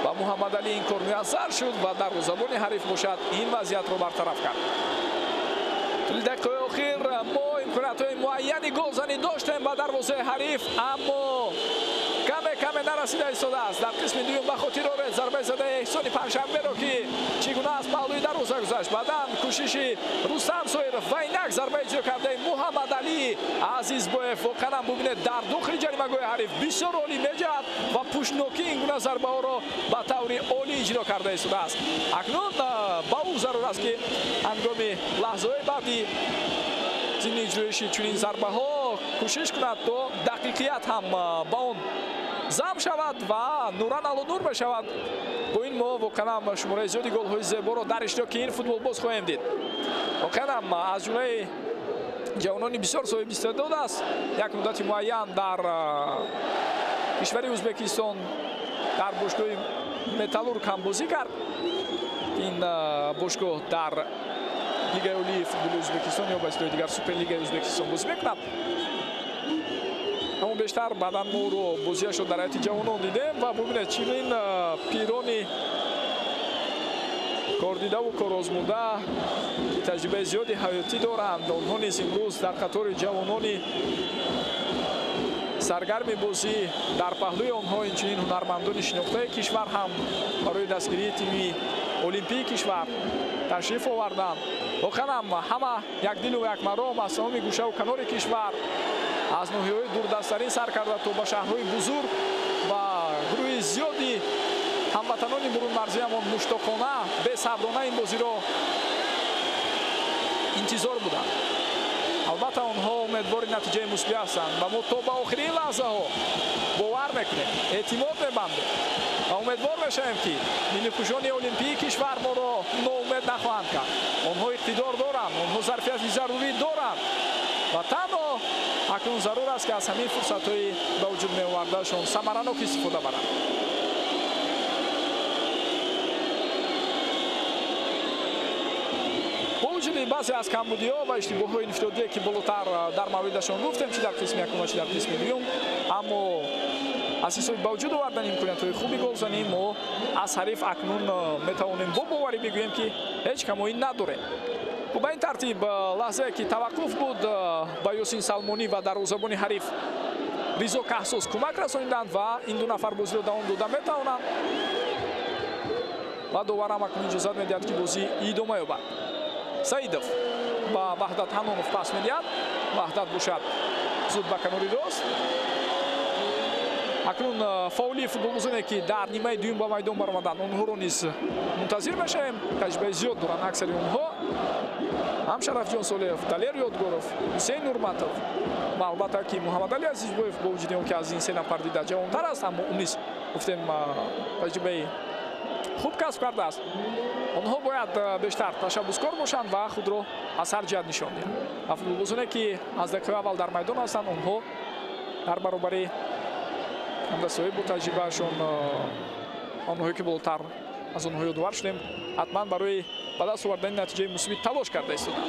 ба Муҳаммадалӣ ин кор муяссар шуд ва дарвозабони ҳариф бошад ин вазъиятро бартараф кард. Тӯли дақиқаҳои охир мо имкониятҳои муайяни голзанӣ доштем ба дарвозаи ҳариф, аммо каме нарасида истодааст. Дар қисми дуюм ба хотир оред зарбаи задаи Эҳсони Панҷшанберо, ки чӣ гуна аз паҳлӯи дарвоза гузашт. Баъдан кӯшиши Рустам Соиров ва инак зарбаи иҷро кардаи Муҳаммадалӣ Азизбоев. Воқеан ҳам бубинед, дар дохили ҷаримагоҳи ҳариф бисёр олӣ меҷаҳад ва пуштнокӣ ин гуна зарбаҳоро ба таври олӣ иҷро карда истодааст. Акнун ба ӯ зарур аст, ки ҳангоми лаҳзаҳои баъди зимни иҷроиши чунин зарбаҳо кӯшиш кунад, то дақиқият ҳам ба он зам шавад ва нуран алонур мешавад. Бо ин мо воқеан ҳам шумораи зиёди голҳои зеборо дар иштироки ин футболбоз хоҳем дид. Воқеан ҳам аз ҷумлаи ҷавонони бисёр соҳиби истеъдод аст. Як муддати муайян дар кишвари Ӯзбекистон дар бошгоҳи Металлург ҳам бозӣ кард. Ин бошгоҳ дар Лигаи олии футболи Ӯзбекистон ё ба истилоҳи дигар Суперлигаи Ӯзбекистон бозӣ мекунад. Аммо бештар баъдан мо ӯро бозиашро дар ҳайати ҷавонон дидем ва бубинед, чунин пирони кордидаву корозмуда, ки таҷрибаи зиёди ҳаётӣ доранд, онҳо низ имрӯз дар қатори ҷавонони саргарми бозӣ, дар паҳлӯи онҳо инчунин ҳунармандони шинохтаи кишвар ҳам барои дастгирии тими олимпии кишвар ташриф оварданд. Воқеан ҳам ҳама якдилу якмаром аз тамоми гӯшаву канори кишвар, аз ноҳияҳои дурдасттарин сар карда то ба шаҳрҳои бузург ва гурӯҳи зиёди ҳамватанони бурунмарзиамон муштоқона, бесаброна ин бозиро интизор буданд. Албатта онҳо умедвори натиҷаи мусбӣ ҳастанд ва мо то ба охирин лаҳзаҳо бовар мекунем, эътимод мебандем ва умедвор мешавем, ки миллипӯшони олимпии кишвар моро ноумед нахоҳанд кард. Онҳо иқтидор доранд, онҳо зарфияти зарурӣ доранд ва танҳо акнун зарур аст, ки аз ҳамин фурсатҳои ба вуҷуд меовардаашон самаранок истифода баранд. Бо вуҷуди баъзе аз камбудиҳо ва иштибоҳҳои инфиродие, ки болотар дар мавридашон гуфтем, чи дар қисми якум ва чи дар қисми дуюм, аммо аз ҳисоби ба вуҷуд овардани имкониятҳои хуби голзанӣ мо аз ҳариф акнун метавонем бо боварӣ бигӯем, ки ҳеҷ камоӣ надорем. Ба ин тартиб лаҳзае ки таваққуф буд, ба Ёсин Салмонӣ ва дарвозабони ҳариф Ризо Каҳсоз кӯмак расониданд ва ин ду нафар бозиро давом дода метавонанд ва доварам акнун иҷозат медиҳад, ки бозӣ идома ёбад. Саидов ба Ваҳдат Ҳанонов пас медиҳад. Ваҳдат бошад зуд ба канори рост. Акнун фаъолии футболбозоне, ки дар нимаи дуюм ба майдон баромаданд, онҳоро низ мунтазир мешавем. Таҷрибаи зиёд доранд аксари онҳо. Ҳам Шарафҷон Солеев, Далер Ёдгоров, Ҳусейн Нурматов ва албатта ки Муҳаммадали Азизбоев, бо вуҷуди он ки аз ин се нафар дида ҷавонтар аст, аммо ӯ низ гуфтем таҷрибаи хуб касб кардааст. Онҳо бояд бештар ташаббускор бошанд ва худро аз ҳар ҷиҳат нишон диҳанд. Ва футболбозоне, ки аз дақиқаи аввал дар майдон ҳастанд, онҳо дар баробари ҳамдастаҳои бо таҷрибаашон, онҳое ки болотар аз онҳо ёдовар шудем, ҳатман барои ба даст овардани натиҷаи мусбит талош карда истоданд.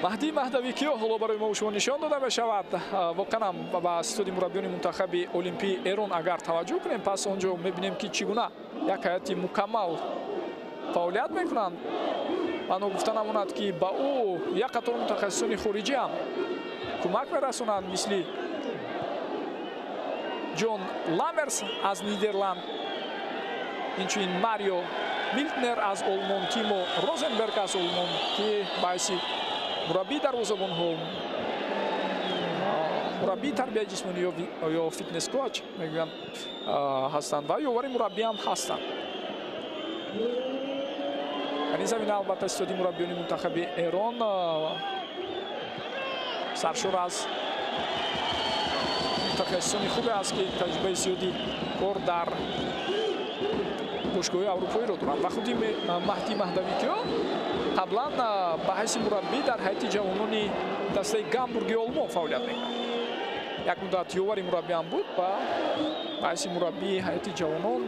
Маҳдӣ Маҳдавикиё ҳоло барои мо шумо нишон дода мешавад. Воқеан ҳам ба ситоди мураббиёни мунтахаби олимпии Эрон агар таваҷҷӯҳ кунем, пас он ҷо мебинем, ки чӣ гуна як ҳайати мукаммал фаъолият мекунанд. Ва ногуфта намонад, ки ба ӯ як қатор мутахассисони хориҷӣ ҳам кӯмак мерасонанд, мисли Ҷон Ламерс аз Нидерланд, инчунин Марио Милтнер аз Олмон, Тимо Розенберг аз Олмон, ки ба ҳайси мураббии дарвозабонҳо, мураббии тарбияи ҷисмонӣ ё фитнес-коч мегӯянд ҳастанд ва ёвари мураббӣ ҳам ҳастанд. Дар ин замина албатта ситоди мураббиёни мунтахаби Эрон саршор аз мутахассисони хубе аст, ки таҷрибаи зиёди кор дар бошгоҳи аврупоиро доранд. Ва худи Маҳдӣ Маҳдавикиё қаблан ба ҳайси мураббӣ дар ҳайати ҷавонони дастаи Гамбурги Олмон фаъолият мекард. Як муддат ёвари мураббӣ ҳам буд ва ба ҳайси мураббии ҳайати ҷавонон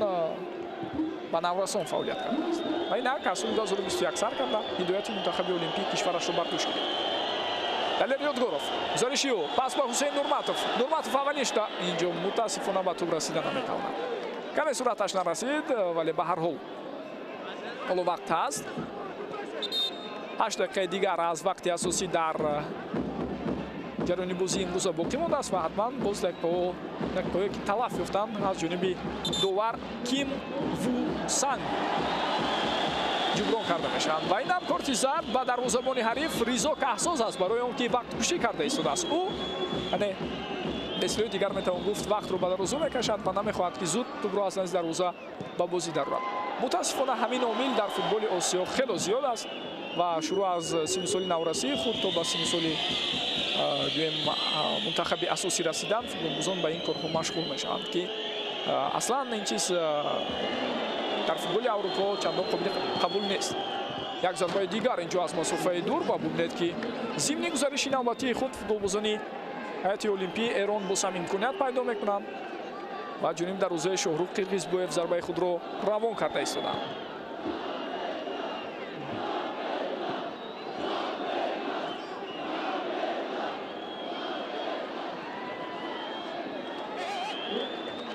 ба наврасон фаъолият кардааст. Ва инак аз соли 2021 сар карда ҳидояти мунтахаби олимпии кишварашро бар дӯш гирифт. Далер Ёдгоров, гузариши ӯ пас ба Ҳусейн Нурматов. Нурматов аввалин шуда, инҷо мутаассифона ба тӯб расида наметавонад. Каме сураташ нарасид, вале ба ҳар ҳол ҳоло вақт ҳаст. 8 дақиқаи дигар аз вақти асосӣ дар ҷараёни бозии имрӯза боқӣ мондааст ва ҳатман боз дақиқаҳое ки талаф ёфтанд аз ҷониби довар Ким Ву Санг ҷуброн карда мешаванд. Ва инам корти зард ба дарвозабони ҳариф Ризо Каҳсоз аст, барои он ки вақткушӣ карда истодааст. Ӯ яъне ба истилоҳи дигар метавон гуфт вақтро ба дарвоза мекашад ва намехоҳад, ки зуд тӯбро аз назди дарвоза ба бозӣ дарорад. Мутаассифона ҳамин омил дар футболи Осиё хело зиёд аст ва шурӯъ аз синну соли наврасии худ то ба синну соли гӯем мунтахаби асосӣ расидан футболбозон ба ин корҳо машғул мешаванд, ки аслан ин чиз дар футболи Аврупо чандон қобили қабул нест. Як зарбаи дигар инҷо аз масофаи дур ва бубинед, ки зимни гузариши навбатии худ футболбозони ҳайати олимпии Эрон боз ҳам имконият пайдо мекунанд ва ҷониби дарвозаи Шоҳрух Қирғизбоев зарбаи худро равон карда истоданд.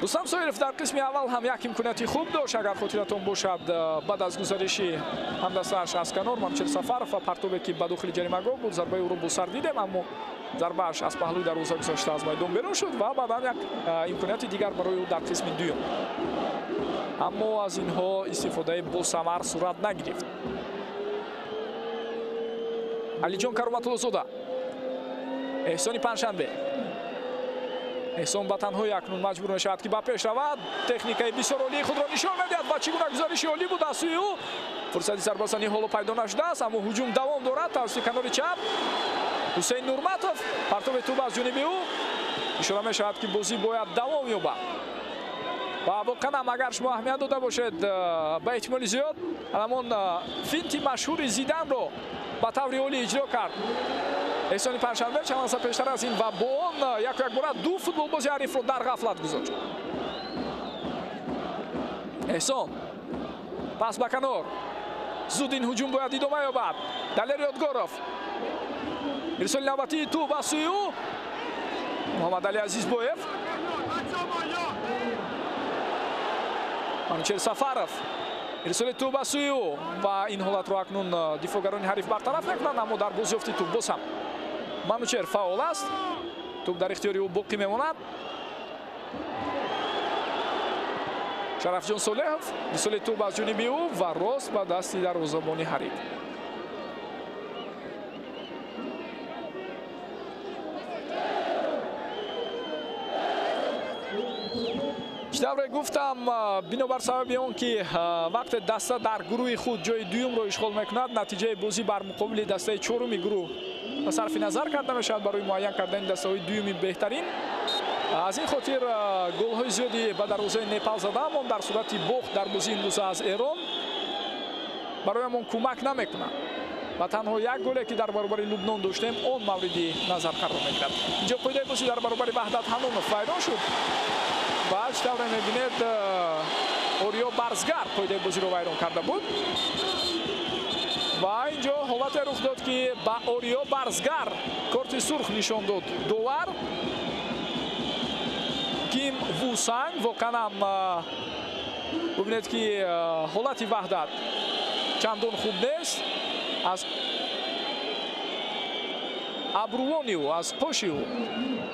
Рустам Соиров дар қисми аввал ҳам як имконияти хуб дошт, агар хотиратон бошад, баъд аз гузариши ҳамдастааш аз канор Мамчир Сафаров ва партобе ки ба дохили ҷаримагоҳ буд, зарбаи ӯро бо сар дидем, аммо зарбааш аз паҳлӯи дарвоза гузашта аз майдон берун шуд ва баъдан як имконияти дигар барои ӯ дар қисми дуюм, аммо аз инҳо истифодаи босамар сурат нагирифт. Алиҷон Кароматуллозода, Эҳсони Панҷшанбе. Эҳсон ба танҳои акнун маҷбур мешавад, ки ба пеш равад. Техникаи бисёр олии худро нишон медиҳад ва ва чӣ гуна гузариши олӣ буд аз сӯи ӯ. Фурсати зарбазанӣ ҳоло пайдо нашудааст, аммо ҳуҷум давом дорад тавассути канори чап. Ҳусейн Нурматов, партоби тӯб аз ҷониби ӯ. Ишора мешавад, ки бозӣ бояд давом ёбад. Ва воқеан ҳам агар шумо аҳамият дода бошед, ба эҳтимоли зиёд ҳамон финти машҳури Зиданро ба таври олӣ иҷро кард Эҳсони Панҷшанбе чанд лаҳза пештар аз ин ва бо он яку якбора ду футболбози ҳарифро дар ғафлат гузошт. Эҳсон пас ба канор, зуд ин ҳуҷум бояд идома ёбад. Далер Ёдгоров, ирсоли навбатии тӯб аз сӯи ӯ. Муҳаммадали Азизбоев, Манучер Сафаров, ирсоли тӯб аз сӯи ӯ ва ин ҳолатро акнун дифоъгарони ҳариф бартараф мекунанд, аммо дар бозёфти тӯб боз ҳам Манучер фаъол аст. Тӯб дар ихтиёри ӯ боқӣ мемонад. Шарафҷон Солеҳов, ирсоли тӯб аз ҷониби ӯ ва рост ба дасти дарвозабони ҳариф. Чӣ тавре гуфтам, бинобар сабаби он ки вақте даста дар гурӯҳи худ ҷои дуюмро ишғол мекунад, натиҷаи бозӣ бар муқобили дастаи чоруми гурӯҳ ба сарфи назар карда мешавад барои муайян кардани дастаҳои дуюми беҳтарин. Аз ин хотир голҳои зиёди ба дарвозаи Непал задаамон дар сурати бохт дар бозии имрӯза аз Эрон бароямон кӯмак намекунад ва танҳо як голе ки дар баробари Лубнон доштем, он мавриди назар қарор мегирад. Инҷо қоидаи бозӣ дар баробари Ваҳдат Ҳанонов вайрон шуд ва чӣ тавре мебинед, Ориё Барзгар қоидаи бозиро вайрон карда буд ва инҷо ҳолате рух дод, ки ба Ориё Барзгар корти сурх нишон дод довар Ким Вусанг. Воқеан ҳам бубинед, ки ҳолати Ваҳдат чандон хуб нест. Аз абрувони ӯ, аз поши ӯ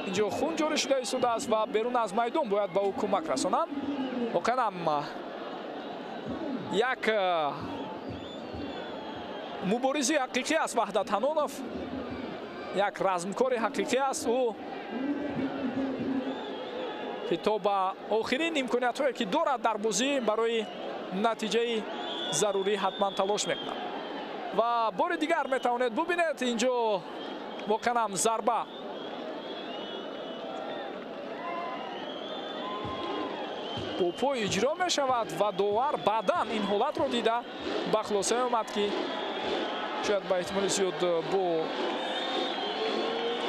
инҷо хун ҷорӣ шуда истодааст ва берун аз майдон бояд ба ӯ кӯмак расонанд. Воқеан ҳам як муборизи ҳақиқӣ аст Ваҳдат Ҳанонов, як размкори ҳақиқӣ аст ӯ, ки то ба охирин имкониятҳое ки дорад дар бозӣ барои натиҷаи зарурӣ ҳатман талош мекунад. Ва бори дигар метавонед бубинед, инҷо воқеан ҳам зарба бо пой иҷро мешавад ва довар баъдан ин ҳолатро дида ба хулосае омад, ки шояд ба эҳтимоли зиёд бо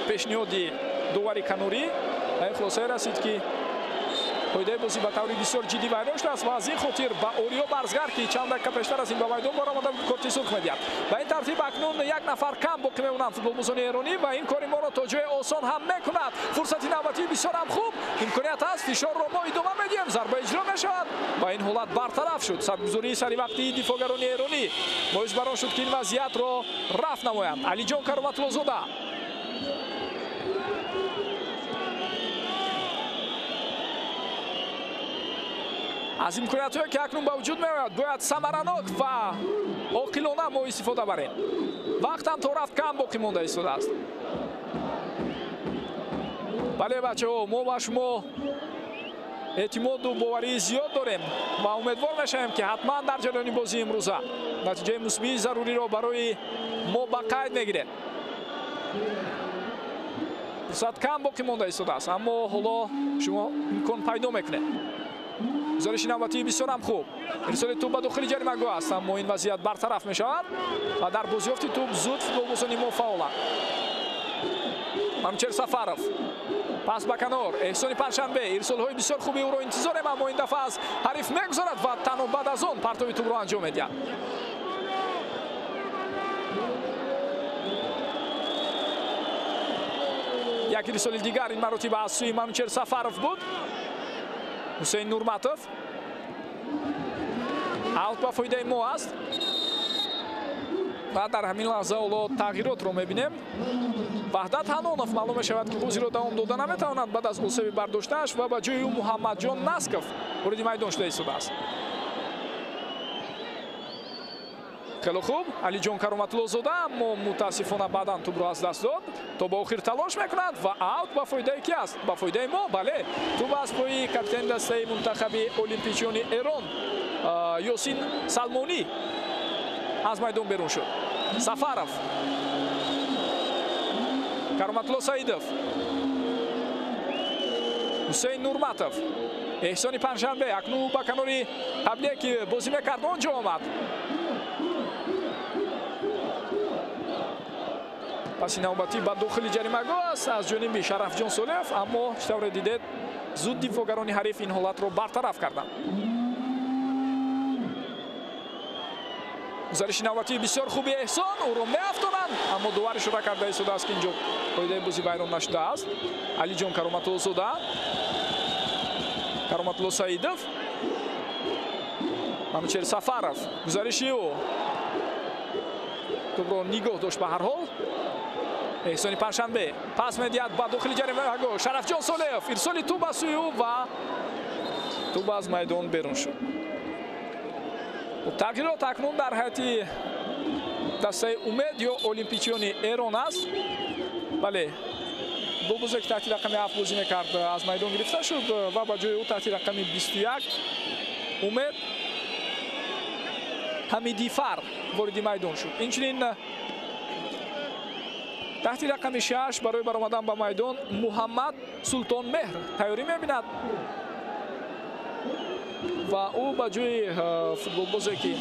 пешниҳоди довари канорӣ ба ин хулосае расид, ки қоидаи бозӣ ба таври бисёр ҷиддӣ вайрон шудааст ва аз ин хотир ба Ориё Барзгар, ки чанд дақиқа пештар аз ин ба майдон баромада буд, корти сурх медиҳад. Ба ин тартиб акнун як нафар кам боқӣ мемонанд футболбозони эронӣ ва ин кори моро то ҷои осон ҳам мекунад. Фурсати навбатии бисёр ҳам хуб, имконият ҳаст, фишорро мо идома медиҳем, зарба иҷро мешавад ва ин ҳолат бартараф шуд. Садгузории саривақтии дифоъгарони эронӣ боис бар он шуд, ки ин вазъиятро рафт намоянд. Алиҷон Кароматуллозода аз имкониятҳое ки акнун ба вуҷуд меояд бояд самаранок ва оқилона мо истифода барем. Вақтам то рафт кам боқӣ монда истодааст. Бале бачаҳо, мо ба шумо эътимоду боварии зиёд дорем ва умедвор мешавем, ки ҳатман дар ҷараёни бозии имрӯза натиҷаи мусбии заруриро барои мо ба қайд мегирем. Фурсат кам боқӣ монда истодааст, аммо ҳоло шумо имкон пайдо мекунед. Гузариши навбатии бисёр ҳам хуб, ирсоли тӯб ба дохили ҷаримагоҳ аст, аммо ин вазъият бартараф мешавад ва дар бозёфти тӯб зуд футболбозони мо фаъоланд. Манучер Сафаров пас ба канор, Эҳсони Панҷшанбе, ирсолҳои бисёр хуби ӯро интизорем, аммо ин дафъа аз ҳариф мегузарад ва танҳо баъд аз он партоби тӯбро анҷом медиҳад. Як ирсоли дигар ин маротиба аз сӯи Манучер Сафаров буд. Ҳусейн Нурматов, аут ба фоидаи мо аст ва дар ҳамин лаҳза ҳоло тағйиротро мебинем. Ваҳдат Ҳанонов маълум мешавад, ки бозиро давом дода наметавонад баъд аз осеби бардоштааш ва ба ҷои ӯ Муҳаммадҷон Насков вориди майдон шуда истодааст. Хеле хуб, Алиҷон Кароматуллозода, аммо мутаассифона баъдан тӯбро аз даст дод. То ба охир талош мекунад ва аут ба фоидаи ки аст? Ба фоидаи мо, бале. Тӯб аз пои капитани дастаи мунтахаби олимпичиёни Эрон Ёсин Салмонӣ аз майдон берун шуд. Сафаров, Кароматулло Саидов, Ҳусейн Нурматов, Эҳсони Панҷшанбе акнун ба канори қаблие ки бозӣ мекард он ҷо омад. Паси навбатӣ ба дохили ҷаримагоҳ аст аз ҷониби Шарафҷон Солеҳов, аммо чӣ тавре дидед зуд дифоъгарони ҳариф ин ҳолатро бартараф карданд. Гузариши навбатии бисёр хуби Эҳсон, ӯро меафтонанд, аммо дувар ишора карда истодааст, ки инҷо қоидаи бозӣ вайрон нашудааст. Алиҷон Кароматуллозода, Кароматулло Саидов, Манучер Сафаров, гузариши ӯ тӯбро нигоҳ дошт. Ба ҳар ҳол Эҳсони Панҷшанбе пас медиҳад ба дохили ҷаримагоҳ. Шарафҷон Солеҳов, ирсоли тӯб ба сӯи ӯ ва тӯб аз майдон берун шуд. Тағйирот акнун дар ҳайати дастаи Умед ё олимпичиёни Эрон аст. Бале, бобозе ки таҳти рақами 7 бозӣ мекард аз майдон гирифта шуд ва ба ҷои ӯ таҳти рақами 21 Умед Ҳамидифар вориди майдон шуд. Инчунин таҳти рақами 6 барои баромадан ба майдон Муҳаммад Султонмеҳр тайёрӣ мебинад ва ӯ ба ҷои футболбозе ки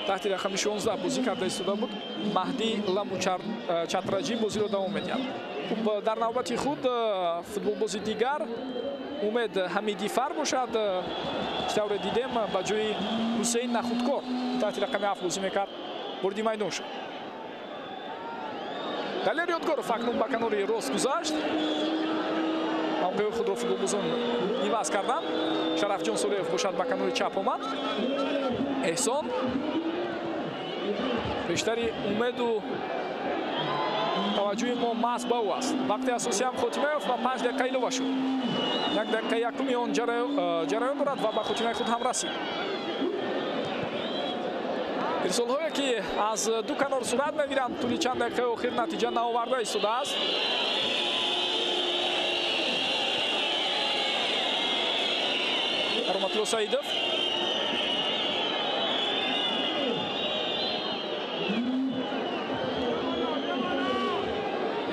таҳти рақами 16 бозӣ карда истода буд, Маҳдӣ Ламучатраҷӣ бозиро давом медиҳад. Дар навбати худ футболбози дигар Умед Ҳамидифар бошад, чӣ тавре дидем ба ҷои Ҳусейн Нахудкор таҳти рақами 7 бозӣ мекард, вориди майдон шуд. Далер Ёдгоров акнун ба канори рост гузашт. Мавқеи худро футболбозон иваз карданд. Шарафҷон Солеҳов бошад ба канори чап омад. Эҳсон бештари умеду таваҷҷӯҳи мо маҳз ба ӯ аст. Вақти асосӣ ҳам хотима ёфт ва 5 дақиқа илова шуд. 1 дақиқа якуми он ҷараён дорад ва ба хотимаи худ ҳам расид. Ирсолҳое ки аз ду канор сурат мегиранд тӯли чанд дақиқаи охир натиҷа наоварда истодааст. Кароматулло Саидов,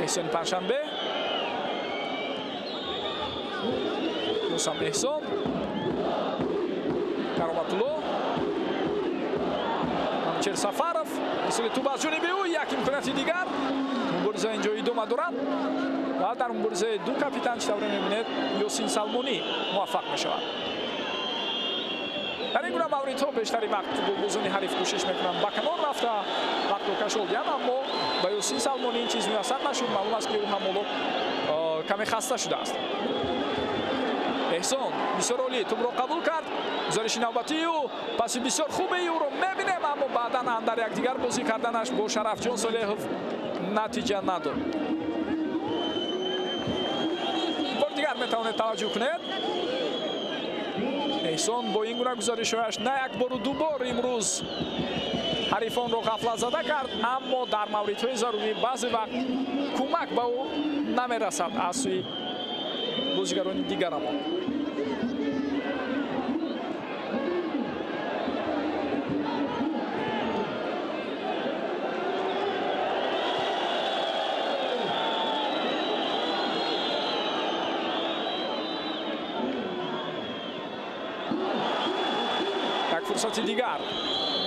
Эҳсони Панҷшанбе, Мусам Эҳсон, Кароматулло, Манучер Сафаров, ирсоли тӯб аз ҷониби ӯ, як имконияти дигар. Мубориза инҷо идома дорад ва дар муборизаи ду капитан чӣ тавре мебинед Ёсин Салмонӣ муваффақ мешавад. Дар ин гуна мавридҳо бештари вақт футболбозони ҳариф кӯшиш мекунанд ба канор рафта вақтро кашол диҳанд, аммо ба Ёсин Салмонӣ ин чиз муяссар нашуд. Маълум аст, ки ӯ ҳам ҳоло каме хаста шудааст. Эҳсон бисёр олӣ тӯбро қабул кард. Гузариши навбатии ӯ, паси бисёр хуби ӯро мебинем, аммо баъдан андар якдигар бозӣ карданаш бо Шарафҷон Солеҳов натиҷа надод. Бори дигар метавонед таваҷҷӯҳ кунед. Эҳсон бо ин гуна гузаришҳояш на як бору ду бор имрӯз ҳарифонро ғафлатзада кард, аммо дар мавридҳои зарурӣ баъзе вақт кӯмак ба ӯ намерасад аз сӯи бозигарони дигарамон. Як фурсати дигар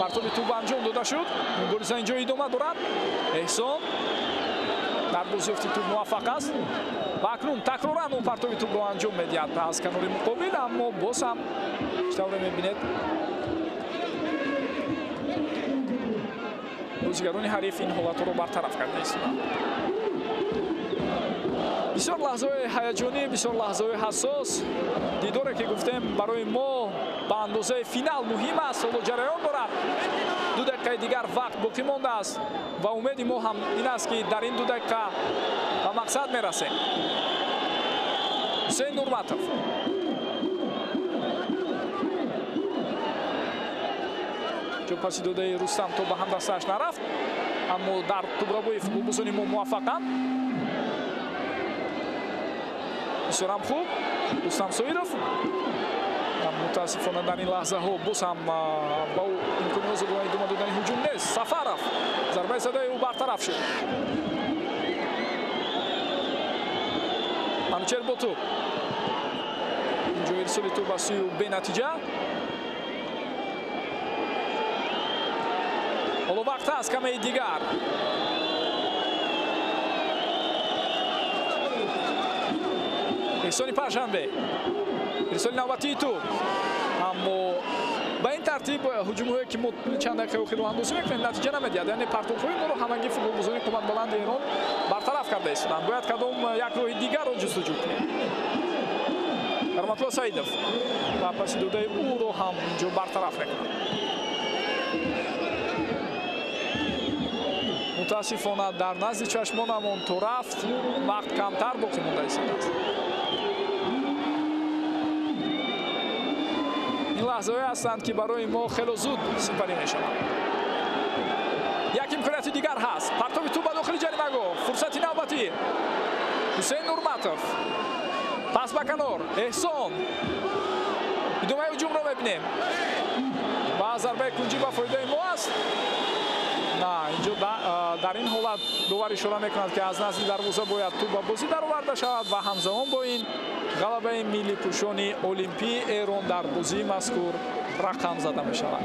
партоби тӯб анҷом дода шуд. Мубориза инҷо идома дорад. Эҳсон дар бозиёфти тӯб муваффақ аст ва акнун такроран ӯ партоби тӯбро анҷом медиҳад аз канори муқобил, аммо боз ҳам чӣ тавре мебинед бозигарони ҳариф ин ҳолатҳоро бартараф карда истоданд. Бисёр лаҳзаҳои ҳаяҷонӣ, бисёр лаҳзаҳои ҳассос. Дидоре ки гуфтем барои мо ба андозаи финал муҳим аст, ҳоло ҷараён дорад. 2 дақиқаи дигар вақт боқӣ мондааст ва умеди мо ҳам ин аст, ки дар ин 2 дақиқа ба мақсад мерасем. Ҳусейн Нурматов, ҷо паси додаи Рустам то ба ҳамдастааш нарафт, аммо дар тӯбрабои футболбозони мо муваффақанд. Бисёр ҳам хуб. Рустам Соиров мутаассифона дар ин лаҳзаҳо боз ҳам ба ӯ имкони озодона идома додани ҳуҷум нест. Сафаров, зарбаи задаи ӯ бартараф шуд. Манучер бо тӯб. Инҷо ирсоли тӯб ба сӯи ӯ бенатиҷа. Ҳоло вақт аст камаи дигар. Эҳсони Паршанбе. Ирсоли навбатии тӯб. Аммо ба ин тартиб ҳуҷумҳое ки мо чанд дақиқаи охир роҳандозӣ мекунем натиҷа намедиҳад. Яъне партовҳои моро ҳамагӣ футболбозони қувватбаланди Эрон бартараф карда истоданд. Бояд кадом як роҳи дигарро ҷустуҷӯ кунем. Кароматулло Саидов ва паси додаи ӯро ҳам инҷо бартараф мекунад. Мутаассифона дар назди чашмонамон то рафт вақт камтар боқӣ монда истодааст. Ин лаҳзаҳое ҳастанд ки барои мо хело зуд сипарӣ мешаванд. Як имконияти дигар ҳаст. Партоби тӯб ба дохили ҷаримагоҳ. Фурсати навбатӣ. Ҳусейн Нурматов. Пас ба канор. Эҳсон. Идомаи ҳуҷумро мебинем. Ва зарбаи кунҷӣ ба фоидаи мо аст. На, инҷо дар ин ҳолат довар ишора мекунад ки аз назди дарвоза бояд тӯб ба бозӣ дароварда шавад ва ҳамзамон бо ин ғалабаи миллипӯшони Олимпии Эрон дар бозии мазкур рақам зада мешавад.